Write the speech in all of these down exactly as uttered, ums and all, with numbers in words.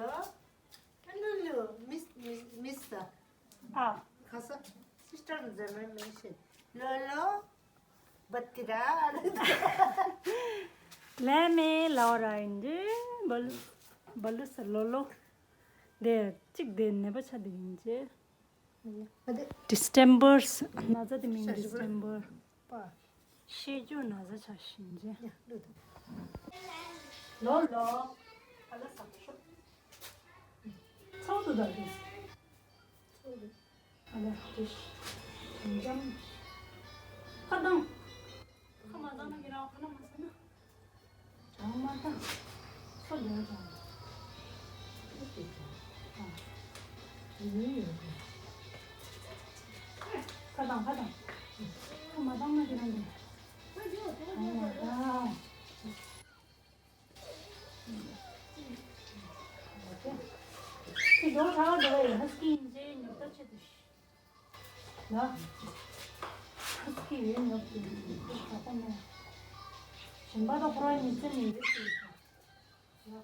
Hello, hello, Miss, Miss, Miss. Ah. Khasa, sister German mention. Lolo, Batira. Leme Laura indi, balu, balu sa lolo. De, chik de neba cha de inje. December, naza de min December. ཤེས་རྒྱུ་ན་བཟའ་ཆ་བཞིན་རེད། ལོ་ལོ། ཨ་ལ་ས་ཤོ། ཚོགས་དུ་ད་རེད། ཚོགས་དུ། ཨ་ལ་ཏིཤ། ཅམ་ཅམ། ཁ་གདངས། ཁ་མ་གདངས་ན་ཁྱེད་རང་ཁ་ན་མ་ཟ་ན། གྲང་མ་གདངས། ཚོ་ལོ་གྲང་། ཨ་ཡིན་ཡོད་རེད། ཁ་གདངས་ཁ་གདངས། ཁ་མ་གདངས་ན་ཁྱེད་རང་གི། གྲང་མ་གདངས། ཁྱེད་འགྲོ་ཧ་འགྲོ་ཡ་ཧ་སི་ཀི་ཡིན་ཅེས་ཉོབ་ཐབས་བྱེད་དུ་ཤི། ལ། ཧ་སི་ཀི་ཡོད་ཉོབ་ཀྱི་ཁ་ཁོ་མེད། ཞིང་པ་དང་ཁོ་རང་གཉིས་ཚེ་ནས་ཡོད་ཀྱི་ལ།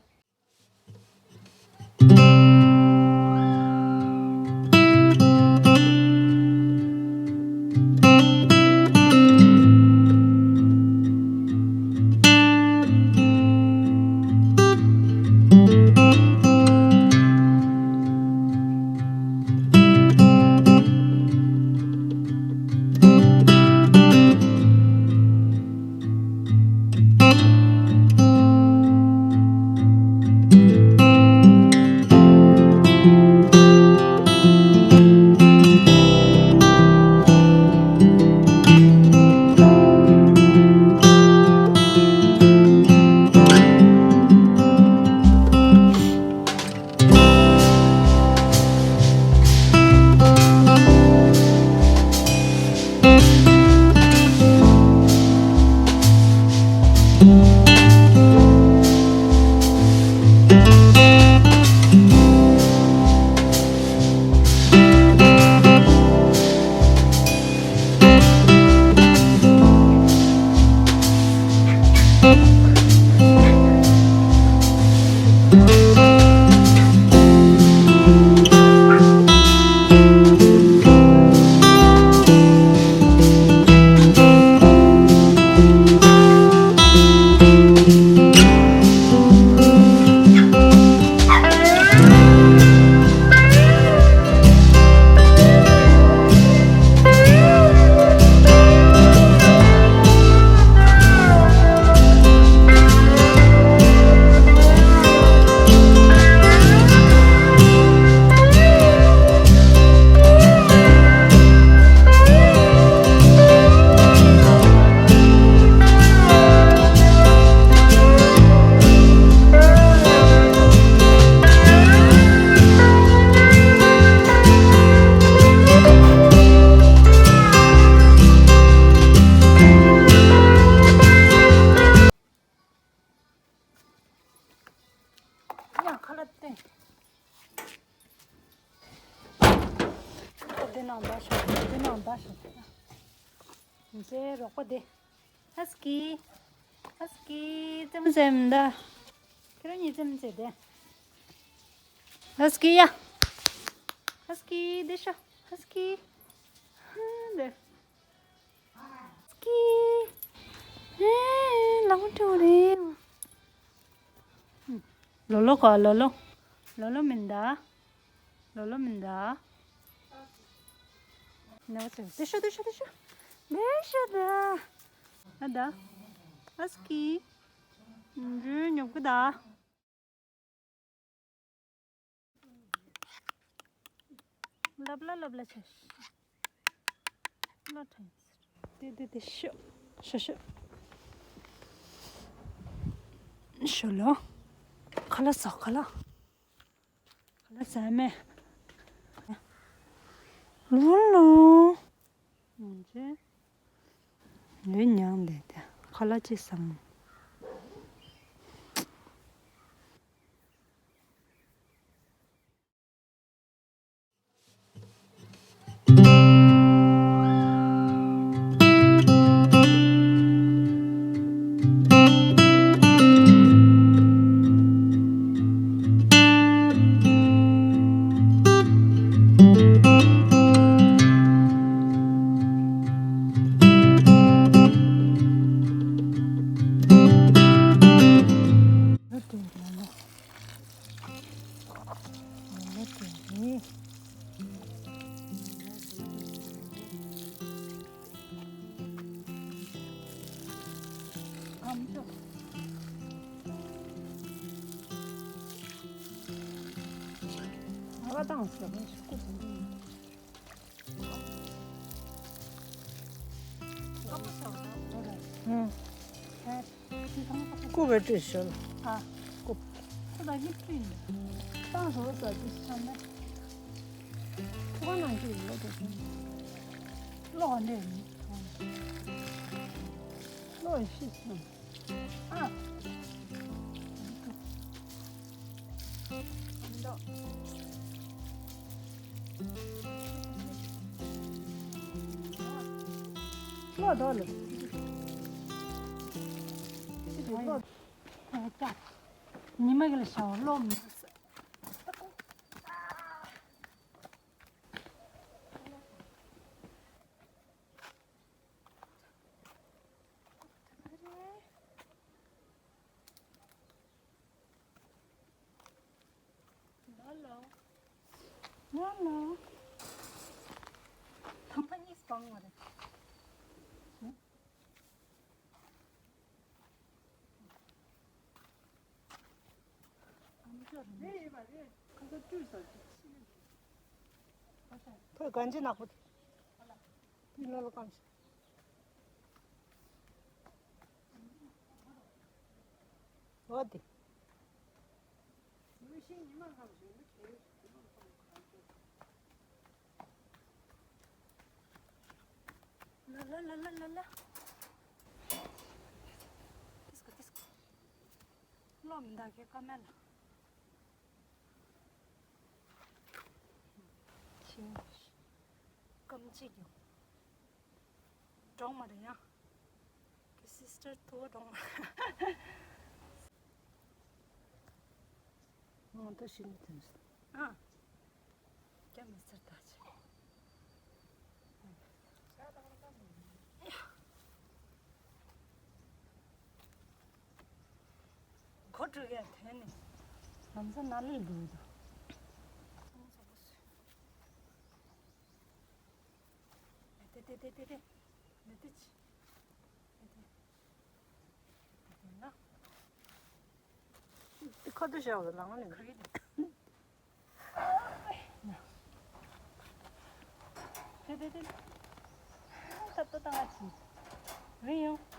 ཡང་ཁ་ལག་བསྟན། འདི་ནང་འབའ་ཤོག་འདི་ནང་འབའ་ཤོག་འདི་རོགས་པ་འདི། ཧ་སི་ཀི། ཧ་སི་ཀི། ཙམ་ཙམ་ད། ཁྱེད་རང་གཉིས་ཙམ་ཙམ་དེ། ཧ་སི་ཀི་ཡ། ཧ་སི་ཀི་འདི་ཤོག་ཧ་སི་ཀི། ཧ་འདི། ཧ་སི་ཀི། ཧེ། ལ་མོ་ཏྲོ་རེ། ལོ་ལོ་ག་ལོ་ལོ། ལོ་ལོ་མིན་ད། ལོ་ལོ་མིན་ད། ནེ་བ་ཚེ། དེ་ཤོ་དེ་ཤོ་དེ་ཤོ། དེ་ཤོ་ད། ཨ་ད། ཨ་སི་ཀི། འཇུ་ཉོབ་གི་ད། ལབ་ལ་ལབ་ལ་ཆ། ལོ་ཐེངས། དེ་དེ་དེ་ཤོ། ཤོ་ཤོ། ཤོ་ལོ། ཁ་ལག་ཟ་ཁ་ལག་ཁ་ལག་ཟ་མེད། ལུ་ལུ། ཡོད་མྱང་འདི་དེ་ཁ་ལག་ཅི་བཟང་། ལྟ་སྟངས་ཟེར་བ་ཞིག་སྐུ་དང་། སྐམ་པོ་ཟེར་བ་དང་། ཨང་། ཨེ། ཁྱི་སྐམ་པོ་ཟེར། སྐུ་བའི་སྤྲིན་ཞོལ། ཨ། སྐུ། ཁོ་ད་ཡིག་སྤྲིན། ཏང་ཟོ་ཟ་ཅི་ཆ་ན། ཁོ་ནང་གི་ཡོད་དོ། གློག་འདྲེ་མི། གློག་ཤི་སོང་། ཨ། ལོ་དོ་ལོ། ཉི་མ་གི་ལ་ཤའོ་ལོ་མི། ལོ་ལོ། ལོ་ལོ། ཐམ་པ་གཉིས་སྤང་བ་རེད། ཁོས་གང་ཅི་ནག་པོ་དེ། ལོ་ལོ་གང་ཅི། འོ་དེ། ལ་ལ་ལ་ལ་ལ་ལ། ཏིས་ཀོ་ཏིས་ཀོ། བློ་མི་འདའ་གི་ཀ་མེད་ལ། ཆིང་། སྐམ་ཅིག་ཡོང་། གྲོགས་མ་རེད་ཡ། ཁྱོད་སི་སི་ཊར་ཐུ་བོ་གྲོགས་མ། ང་ད་ཤི་ནི་ཐོན་སོང་། ཨ། རྒྱ་མི་ཚར་ད་ཆེ། གོ་དྲུག་ཡ་ཐོན་ནི། ལམ་སང་ན་ལེ་འདུག་ད། ཏེ་ཏེ་ཏེ་ཏེ་ཏེ། ཏེ་ཏེ་ཅི། ཏེ་ཏེ། ཏེ་ཏེ་ན། ཁ་ཏུ་བཞག་ལ་ལང་ལེ། ཁ་ཡི་ལེ། ཏེ་ཏེ་ཏེ། ཁ་ཏུ་བཏང་ཨ་ཅི། རིང་ཡོང་།